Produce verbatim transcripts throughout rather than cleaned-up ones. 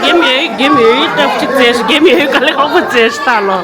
རྒན་མེད་རྒན་མེད་སྟབས་གཅིག་བཙལ་ཞིག་རྒན་མེད་ག་ལེ་ཧོ་པོ་བཙལ་ཞིག་ད་ལོ།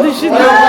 གཉིས། གསུམ།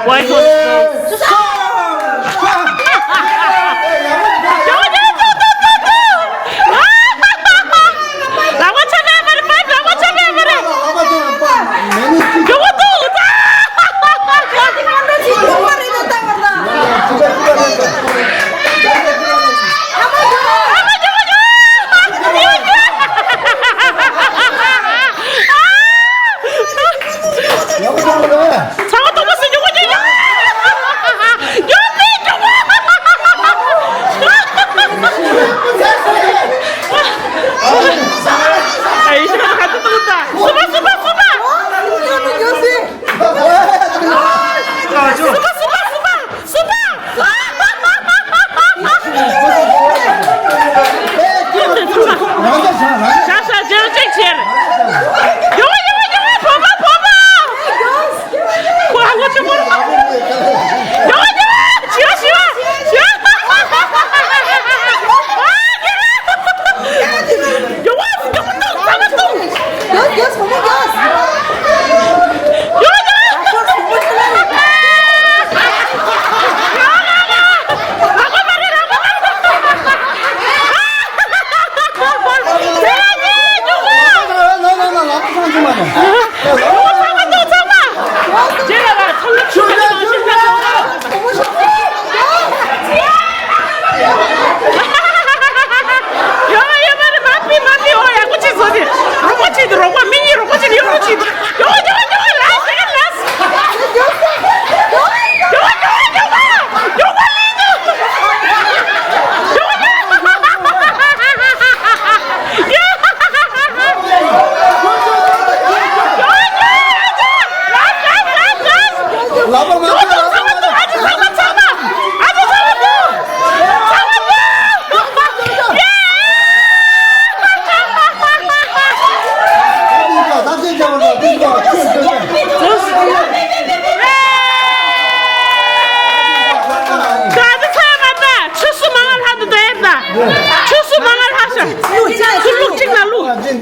White House.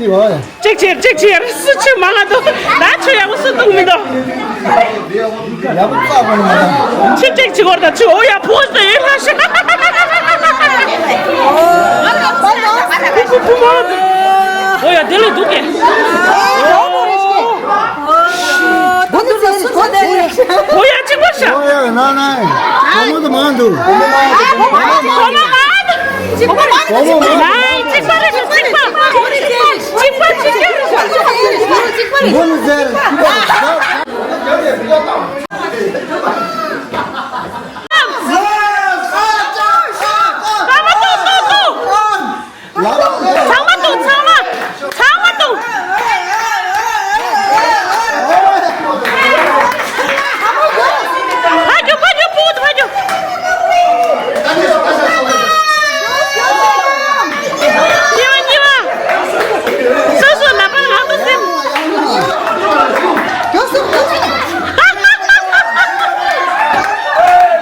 གཅིག་བྱེད་གཅིག་བྱེད། སུ་ཆུ་མང་ང་འདུག་ད་ཆུ་ཡག་པོ་སུ་འཐུང་མི་འདུག་ཡག་པོ་ཙག་པོ་ནི་མ་དང་། ཆུ་གཅིག་བྱེད་དགོས། ད་ཆུ། འོ་ཡ། ཕོ་ད་ཡིན་ལ་ཤ། ཕུ་ཕུ་ཕུ་མ། འོ་ཡ། དེ་ལ་འདུག་གས། འོ་ཡ། གཅིག་པ་ཤ། འོ་ཡ། ན་ན། གོ་མོ་དུ་མ་འདུག་གོ་མོ་མ་འདུག་གོ་མོ་མ་འདུག་གཅིག་པ་རེད། གཅིག་པ། གཅིག་པ། གཅིག་པ་རེད། གཅིག་པ་རེད། མགོ་ནི་ཟེར། གཅིག་པ་རེད། ཚང་མ་འདུག་ཚང་མ། ཚང་མ་འདུག་ཕ་རྒྱུག་ཕ་རྒྱུག་ཕུག་ཏུ་ཕ་རྒྱུག་གཉིས་པ། གཉིས་པ། སོ་སོ་ལ་པ་ལག་ཏུ་སེམས།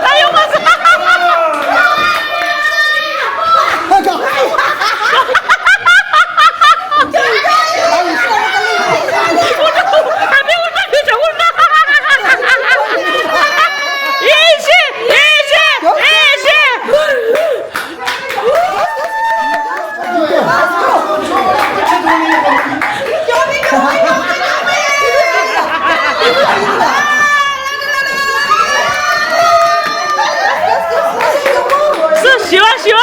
ད་ཡོང་མ་སོང་། སུ་ཞི་བ་ཞི་བ།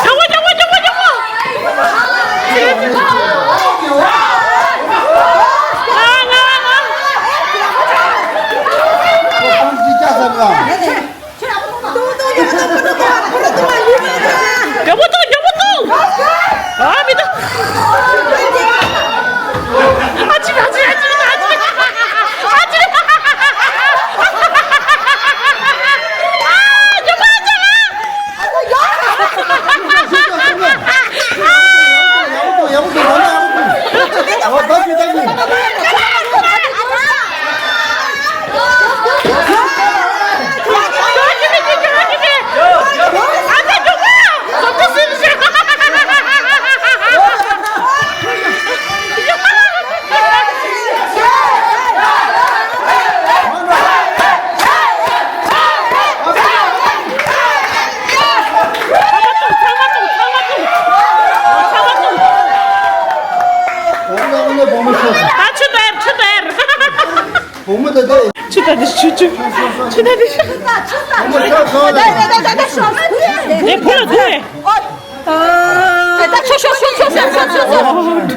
མགྱོགས་པོ་མགྱོགས་པོ་མགྱོགས་པོ་མགྱོགས་པོ། ང་ང་ང་། མགྱོགས་པོ་འདུག་མགྱོགས་པོ་འདུག་ཨ་མི་འདུག་ཨ་ཅི་ཨ་ཅི་ཨ་ཅི་ཨ་ཅི་ཨ་ཅི། ཨ་མགྱོགས་པོ་ཨ་ཅི། ད་ཆུ་དར་ཆུ་དར། བུ་མོ་དེ་དེ། ཆུ་དར་དེ་ཆུ་ཆུ། ཆུ་དར་དེ་ཆུ། བུ་མོ་ཤོག་ཤོག་ལ། དེ་བུ་ལ་དུ་རེད། ད་ཆོ་ཤོག་ཤོག་ཤོག་ཤོག་ཤོག་ཤོག་ཤོག་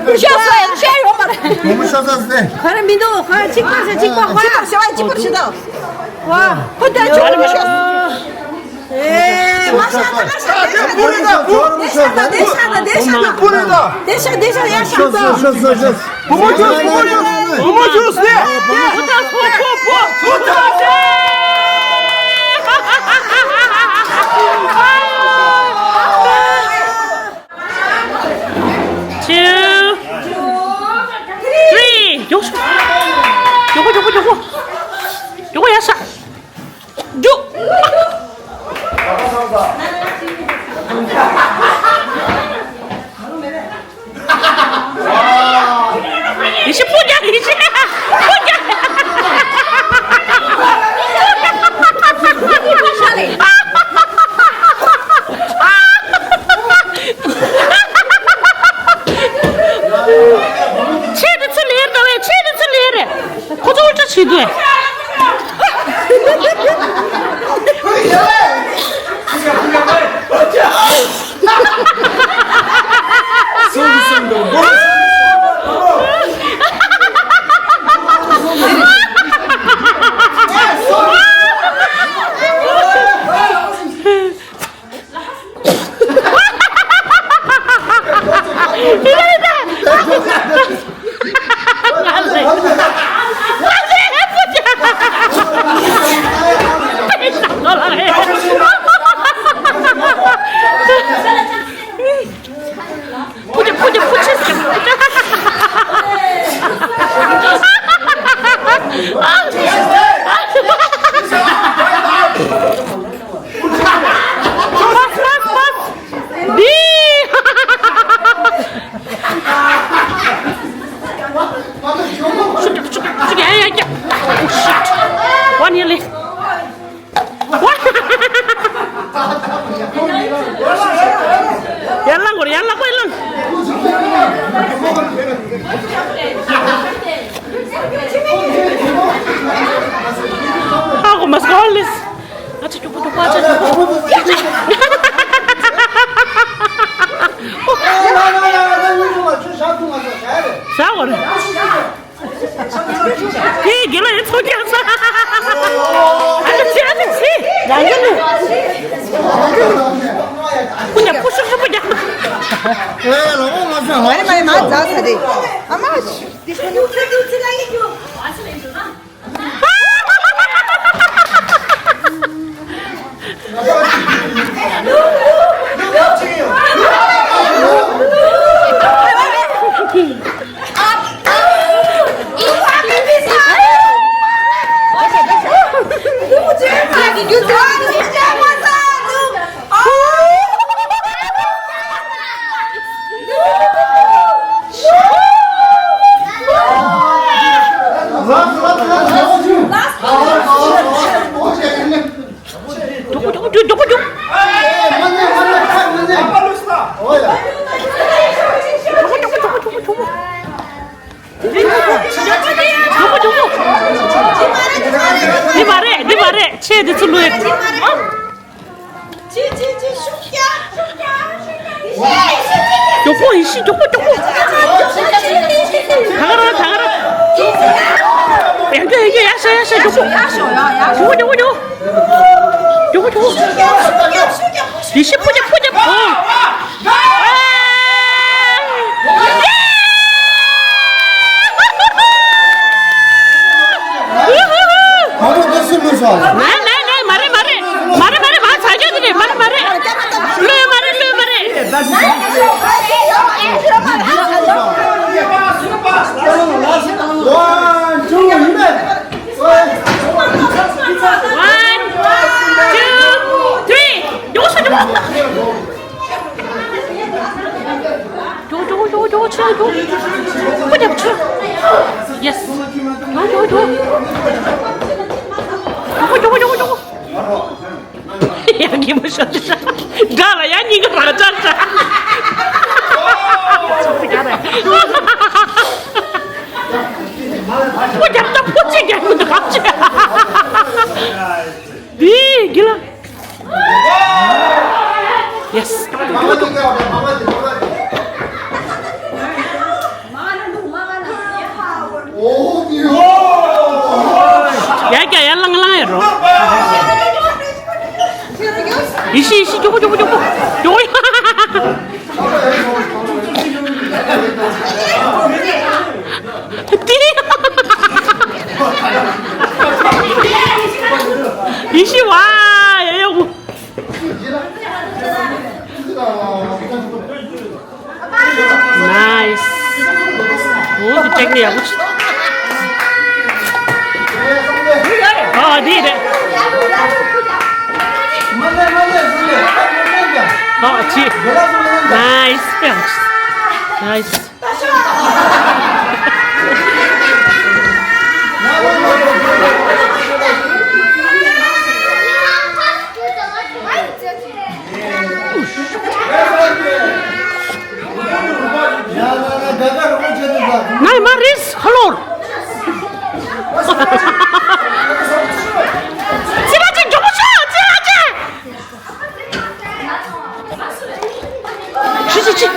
ཤོག་ཤོག་ཡོད་མ་རེད། བུ་མོ་ཤོག་ས་སྟེ། ག་རེ་མི་འདུག་ག་རེ་གཅིག་པ་ཟེར་གཅིག་པ་ཧོ་ཡ། གཅིག་པ་ཟེར་གཅིག་པ་ཤི་ད། ཝ། ཧོ་ད་ཆོ་ཤོག་ཤོག་ཤོག་ཨེ། མ་ཤ་ད་མ་ཤ་ད། དེ་ཤ་ད་དེ་ཤ་ད་དེ་ཤ་ད། དེ་ཤ་དེ་ཤ་ཡ་ཤ་ད། བུ་མོ་ཆུ་བུ་མོ་ཆུ་བུ་མོ་ཆུ་སེ། བུ་མོ་ཆུ་བུ་མོ་ཆུ་སེ། Two, three. མགྱོགས་ཤོག་མགྱོགས་པོ་མགྱོགས་པོ་མགྱོགས་པོ། མགྱོགས་པོ་ཡར་ཤག་རྒྱུགས། ཡེ་ཤེས་སྤུ་རྒྱག་ཡེ་ཤེས་སྤུ་རྒྱག་ཆེད་དུ་ཚུར་ལེན་རེད་བས། ཆེད་དུ་ཚུར་ལེན་རེད། ཁོ་ཚོ་ཨུལ་ཊ་བྱེད་དུས། ཡར་ལངས་དགོས་རེད། ཡར་ལངས་དགོས། ཡར་ལངས། ཧ་གོ་མ་སོང་ལེས། ཨ་ཅག་མགྱོགས་པོ་མགྱོགས་པོ། ཨ་ཅག་མགྱོགས་པོ། ཟ་བར། ཨེ་དགེ་ལགས་ཡ་ཚོ་རྒྱག་ས། ཨ་ཅག་ཚེ། ཨ་ཅག་ཚེ། རང་རྒྱལ་ལུ། སྤུ་རྒྱག་སྤུ་ཤུག་ཤུག་སྤུ་རྒྱག་ཨེ་ལོ་མ་མ་ཟ། མ་རེད་མ་རེད། མ་ཟ་ཟ་རེད། ཨ་མ། འདི་མ་རེད། འདི་མ་རེད། ཆེ་འདི་ཚོ་ལོས། མགྱོགས་པོ། ཡེ་ཤེས་མགྱོགས་པོ། མགྱོགས་པོ། ད་ག་རང་། ད་ག་རང་། ཡང་རྒྱུ་ཡང་རྒྱུ། ཡར་ཤོག་ཡར་ཤོག་མགྱོགས་པོ། མགྱོགས་པོ། མགྱོགས་པོ། མགྱོགས་པོ། མགྱོགས་པོ། ཡེ་ཤེས་སྤུ་རྒྱག་སྤུ་རྒྱག་ཨོ། ང་ཚོ་ད་སུ་ལུས་སོང་། ནའི་ནའི་ནའི། མ་རེད་མ་རེད། མ་རེད་མ་རེད། ང་ཚ་རྒྱུ་དེ་རེད། མ་རེད་མ་རེད། ལུས་མ་རེད། ལུས་མ་རེད། One, two, ཡིན་པས། One, two, three. མགྱོགས་སོང་། མགྱོགས། མགྱོགས་མགྱོགས་མགྱོགས་མགྱོགས། ཕྱིར་མགྱོགས། ཕུ་རྒྱབ་ཕྱིར། Yes. མགྱོགས་མགྱོགས་མགྱོགས། མགྱོགས་མགྱོགས་མགྱོགས་མགྱོགས། ཡ་གི་མ་ཤོར་ཤ། འདྲ་ལ་ཡ་གཉིས་ཀ་རང་འཇགས་འདྲ། ཕུ་རྒྱབ་ད་ཕུ་གཅིག་རྒྱབ་མི་འདུག་ག་ཅི། འདི་གི་ལ། Yes. ཡ་ཀྱ་ཡ་ལང་ལང་ཡ་རོ། ཡེ་ཤེས་ཡེ་ཤེས་མགྱོགས་པོ་མགྱོགས་པོ་མགྱོགས་པོ་མགྱོགས་པོ། ཏི། ཡེ་ཤེས་ཝ་ཡ་ཡ་གུ། Nice. འོ་འདི་ཊེག་ནི་ཡག་པོ་ཆགས། ཨ་འདི་རེད། ཨ་ཆི། Nice. Nice. ང་ཡི་མ་རིས་ཧ་ལོར། ཙི་ར་ཅན་མགྱོགས་པོ་ཤོག་ཙི་ར་ཅན། ཆི་ཆི་ཆི།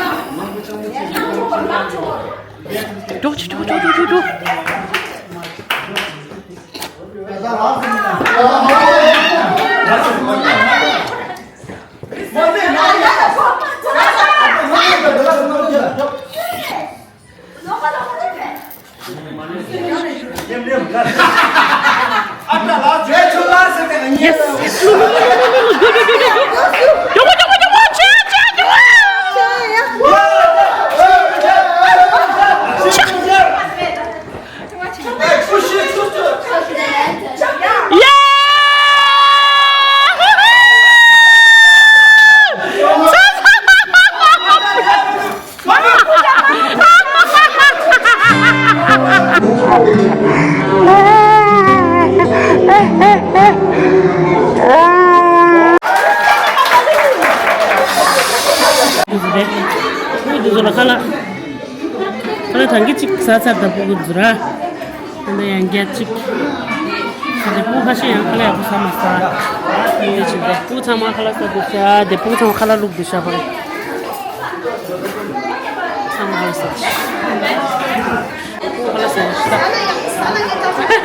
འགྲོ་ཆི་འགྲོ་འགྲོ་འགྲོ་འགྲོ། Yes. རེད། སྤུ་གུ་དེ་ཚོ་ལ་ཁ་ལག་ཁ་ལག་གྲང་གི་གཅིག་ཟ་ཚར་ད་སྤུ་གུ་ཚོ་ར། ད་ལྟ་ཡང་བརྒྱ་གཅིག་ད་ལྟ་སྤུ་གུ་ཁ་ཤས་ཡང་ཁ་ལག་ཡག་པོ་ཟ་མ་ཟ། དེ་བཞིན་དེ་སྤུ་གུ་ཚང་མ་ཁ་ལག་ཟ་འདུག་ཤག་དེ་སྤུ་གུ་ཚང་མ་ཁ་ལག་བླུགས་འདུག་ཤག་པ་རེད། ཚང་མ་ཁ་ལག་ཟ་འདུག་ཤག་སྤུ་གུ་ཁ་ལག་ཟ་འདུག་ཤག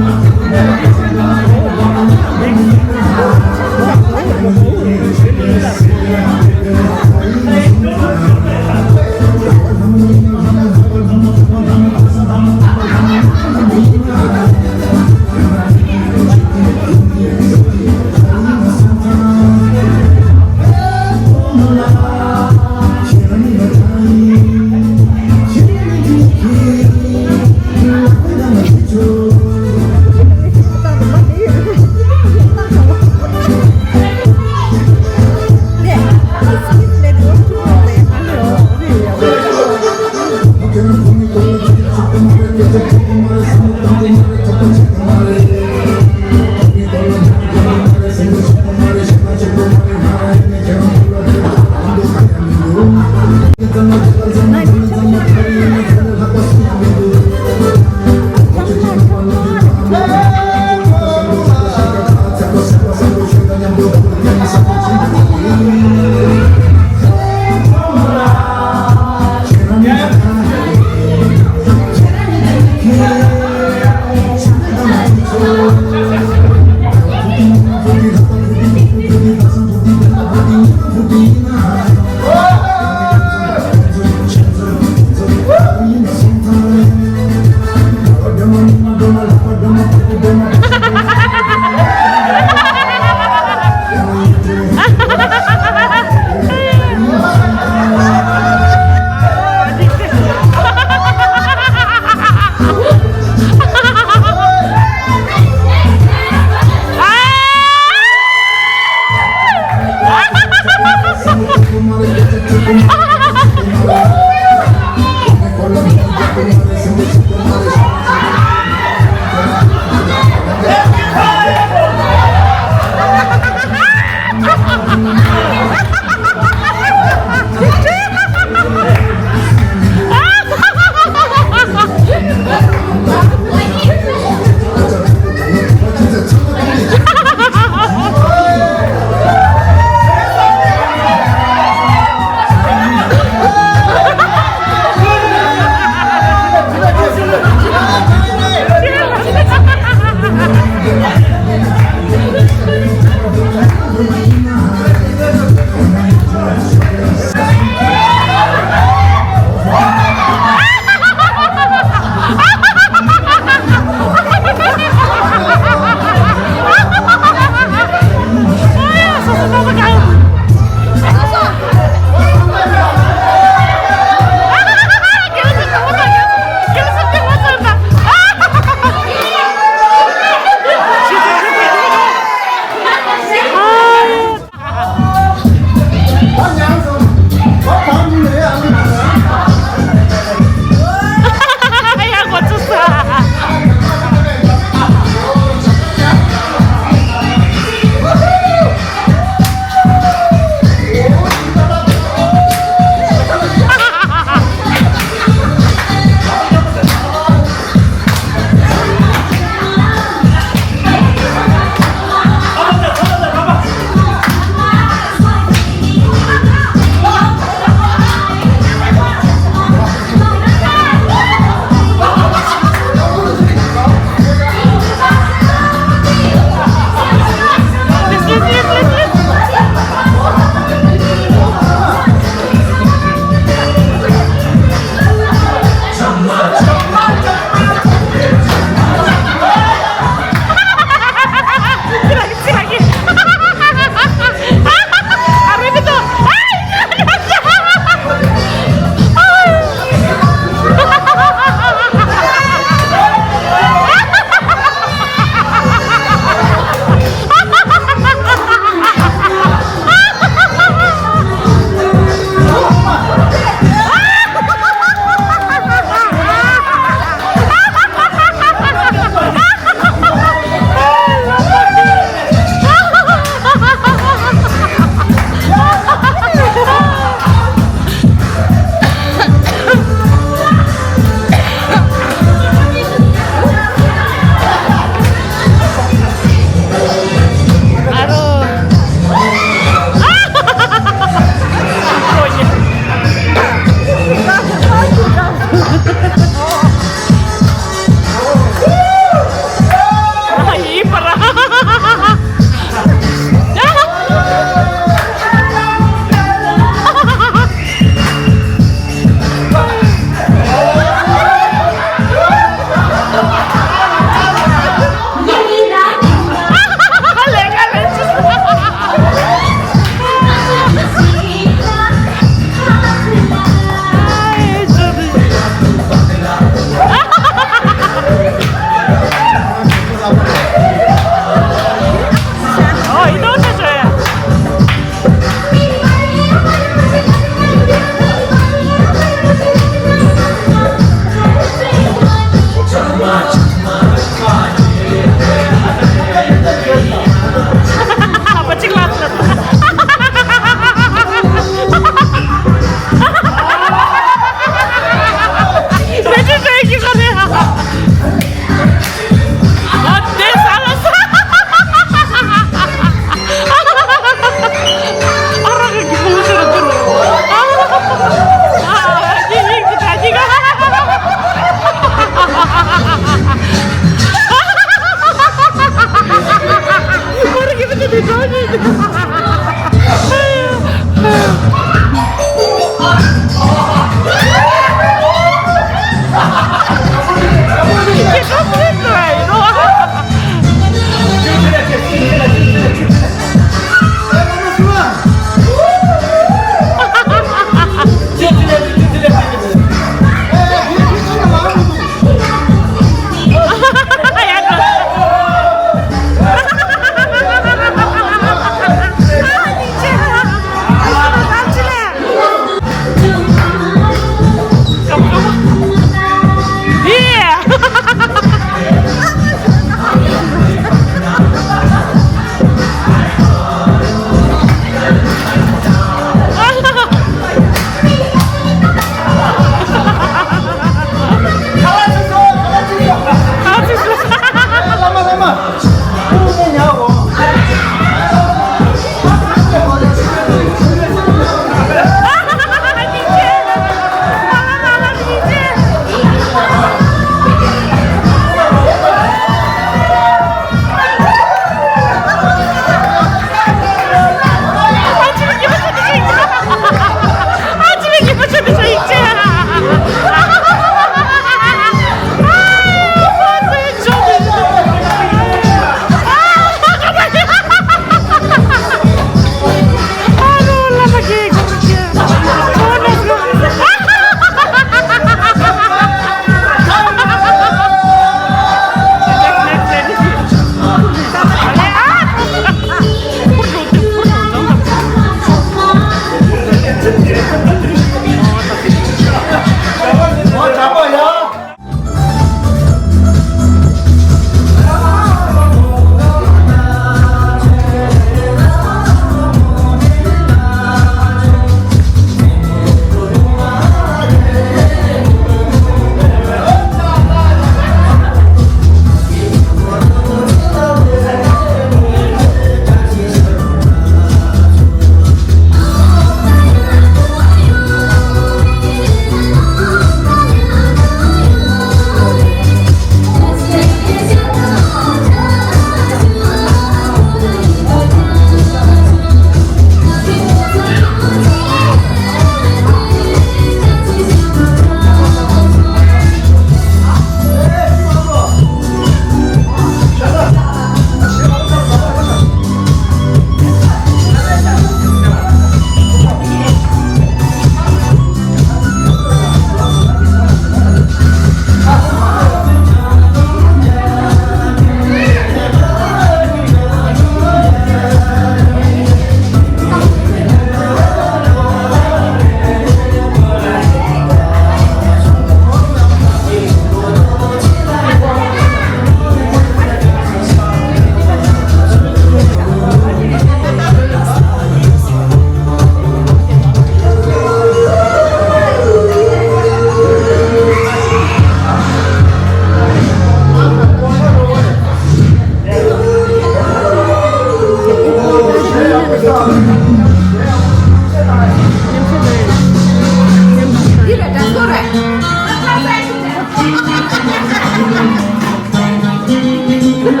Power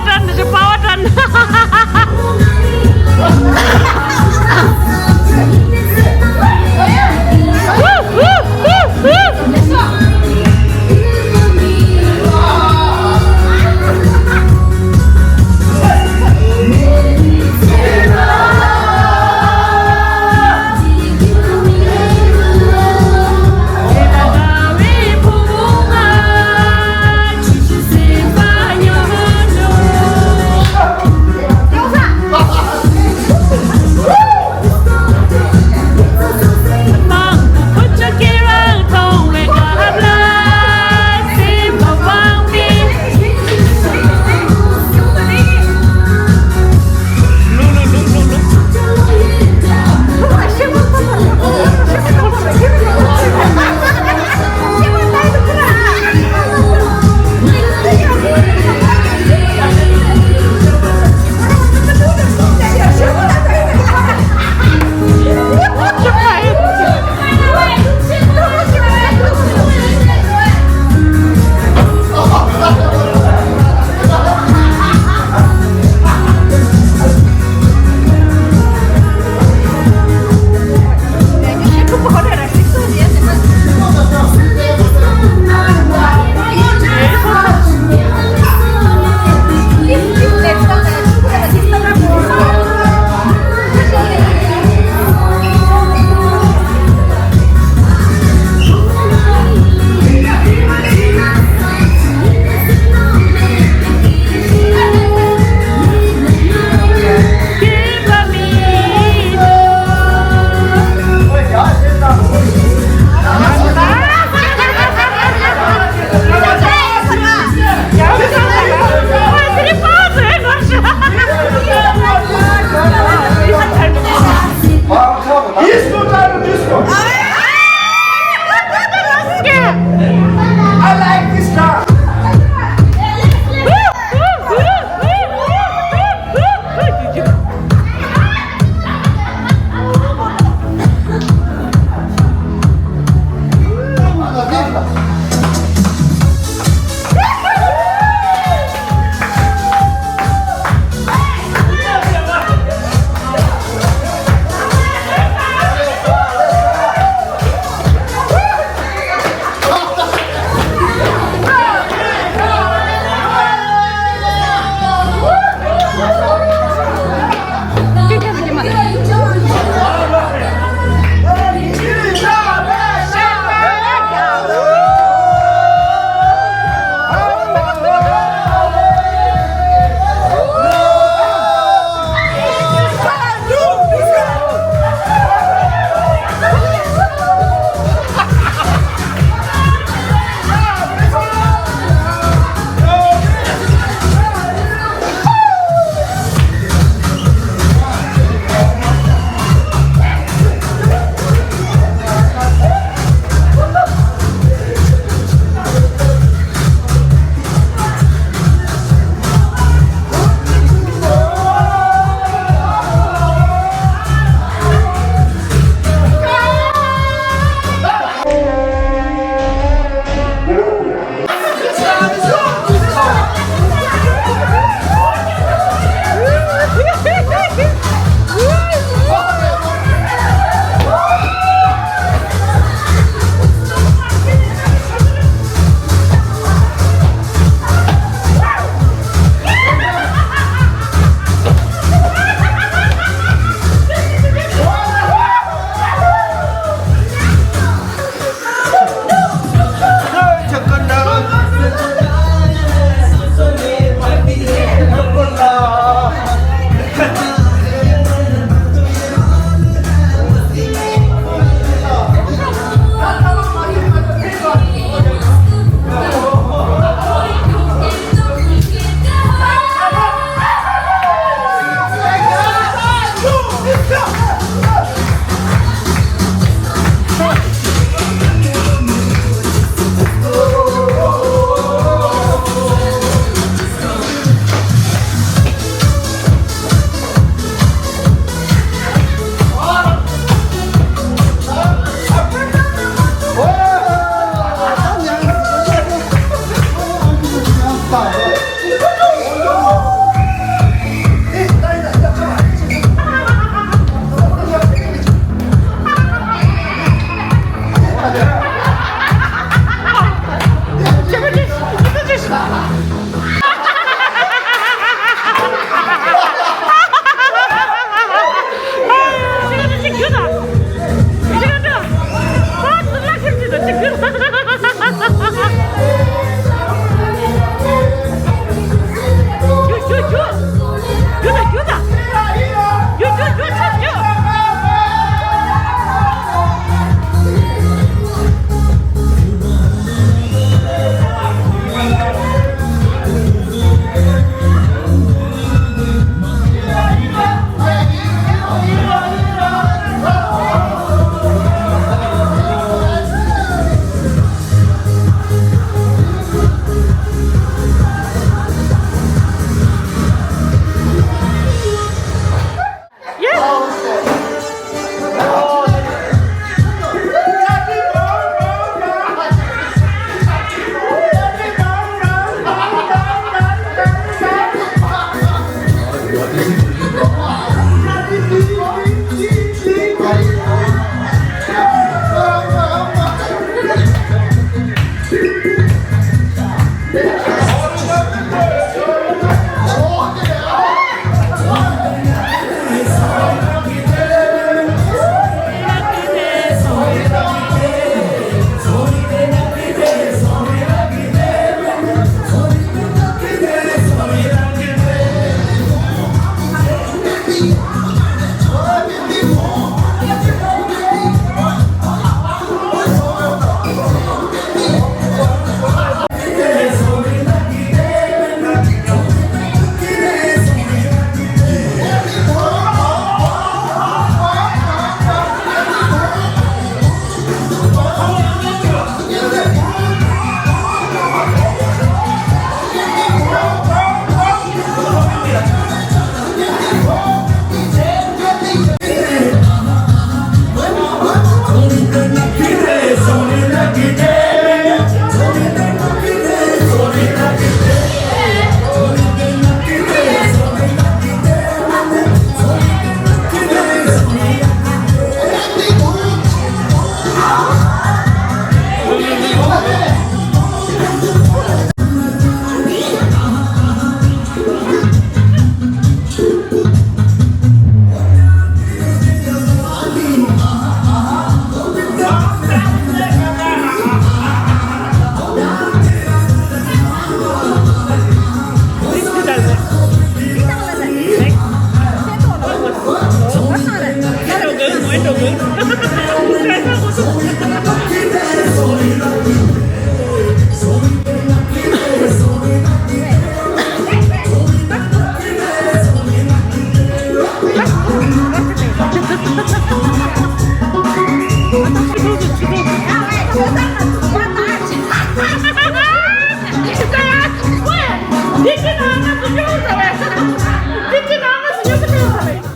turn, this is power turn.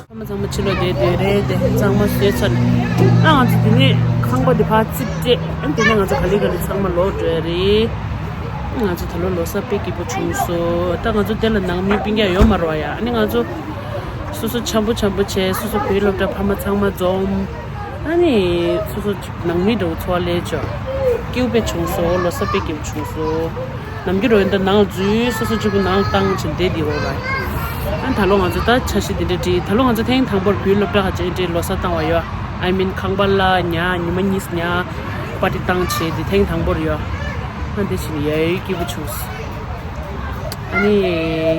ཚང་མ་ཚང་མ་ཕྱི་ལོགས་བསྡད་བསྡད་རེད་དེ། ཚང་མ་བཟོས་ཚར། ཨ་ང་ཚོ་དེ་ནས་ཁང་པ་དེ་ཕར་རྩིག་སྤྲད། ཨ་དེ་ནས་ང་ཚོ་ག་ལེ་ག་ལེ་ཚང་མ་ལོག་འགྲོ་ཡ་རེད། ང་ཚོ་ད་ལོ་ལོ་གསར་དཔེ་སྐྱིད་པོ་བྱུང་སོང་། ད་ང་ཚོ་དེ་ལ་ནང་མི་སྤུན་ཀྱག་ཡོད་མ་རེད་བ་ཡ། ཨ་ནི་ང་ཚོ་སོ་སོ་འཆམ་པོ་འཆམ་པོ་བྱས། སོ་སོ་བོད་སློབ་གྲྭ་ཕ་མ་ཚང་མ་འཛོམས། ཨ་ནི་སོ་སོ་ནང་མི་འདྲ་བོ་འཚོ་བ་ལས་ཅོ། སྐྱིད་པོ་དཔེ་བྱུང་སོང་། ལོ་གསར་དཔེ་སྐྱིད་པོ་བྱུང་སོང་། ནམ་རྒྱུན་རོ་ཡིན་ད་ནང་འཛུལ། སོ་སོ་གཅིག་པུ་ནང་བཏང་བྱས་བསྡད་དེ་རོ་ར། ཨ་ད་ལོ་ང་ཚོ་ད་འཆར་གཞི་འདི་འདྲ་བྲིས། ད་ལོ་ང་ཚོ་ཐེངས་དང་པོར་བོད་སློབ་གྲྭ་ཁ་ཅན་འདྲའི་ལོ་གསར་བཏང་བ་ཡོད། I mean ཁང་པ་ལ་ཉ་ཉི་མ་གཉིས་ཉ་པར་ཊི་བཏང་བྱས་དེ་ཐེངས་དང་པོར་ཡོད། ཨ་འདི་བྱས་ནས་ཡ་ཡི་སྐྱིད་པོ་བྱུང་སོང་། ཨ་ནི་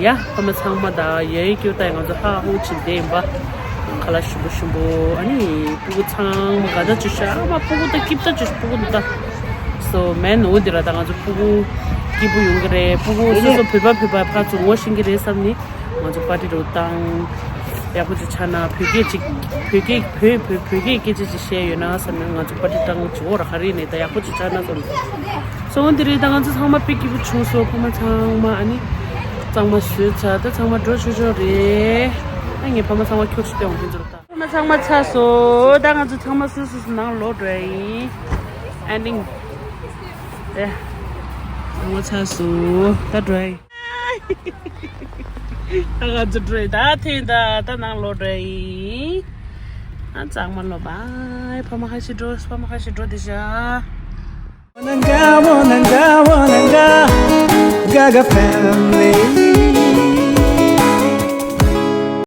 ཡ་ཕ་མ་ཚང་མ་དང་ཡ་ཡི་སྐྱིད་པོ་ད་ང་ཚོ་ཧ་ཧུ་བྱས་བསྡད་ཡིན་པ། ཁ་ལག་ཞིམ་པོ་ཞིམ་པོ། ཨ་ནི་སྤུ་གུ་ཚང་མ་དགའ་ད་བྱོས་ཤག་ཨ་མ་སྤུ་གུ་ད་སྐྱིད་ད་བྱོས་ཤག་སྤུ་གུ་ད། སོ་མེན་ནོ་འདི་ར་ད་ང་ཚོ་སྤུ་གུ་སྐྱིད་པོ་ཡོང་གི་རེད། སྤུ་གུ་སོ་སོ་བོད་པ་བོད་པ་ཕར་ཚུར་ངོ་ཤེས་ཀྱི་རེད་བསམ་ནི། ང་ཚོ་པར་ཊི་རུ་བཏང་། ཡག་པོ་ཅིག་ཆགས་ན་བོད་སྐད་ཅིག་བོད་སྐད་བོད་བོད་བོད་སྐད་སྐད་ཆ་ཅིག་བཤད་ཡོད་ན་བསམ་ནས་ང་ཚོ་པར་ཊི་བཏང་ཅིག་འོ་ར་ག་རེ་ནས་ད་ཡག་པོ་ཅིག་ཆགས་ན་བསམ། སོ་འདི་རེད། ད་ང་ཚོ་ཚང་མ་དཔེ་སྐྱིད་པོ་བྱུང་སོང་། ཕ་མ་ཚང་མ་ཨ་ནི་གཙང་མ་བཟོས་ཚར། ད་ཚང་མ་འགྲོ་ཆོག་ཆོག་རེད། ཨ་ངའི་ཕ་མ་ཚང་མ་ཁྱོད་ཚོ་སྟོན་འོང་ཁྱོད་ཚོ་ལ་ད། ཕ་མ་ཚང་མ་ཚར་སོང་། ད་ང་ཚོ་ཚང་མ་སོ་སོ་སོ་ནང་ལོག་འགྲོ་ཡ་ཡིན། ཨ་ནི་ཨེ་ཚང་མ་ཚར་སོང་། ད་འགྲོ་ཡ་ཡིན། ད་ང་ཚོ་འགྲོ་ཡ་ད་ཐེངས་ད་ད་ནང་ལོག་འགྲོ་ཡ་ཡིན། ཨ་གཙང་མ་ལོག་བའི་ཕ་མ་ཁ་ཤས་འགྲོ། ཕ་མ་ཁ་ཤས་འགྲོ་བསྡད་ཤག Wananga, wananga, wananga, Gaga family.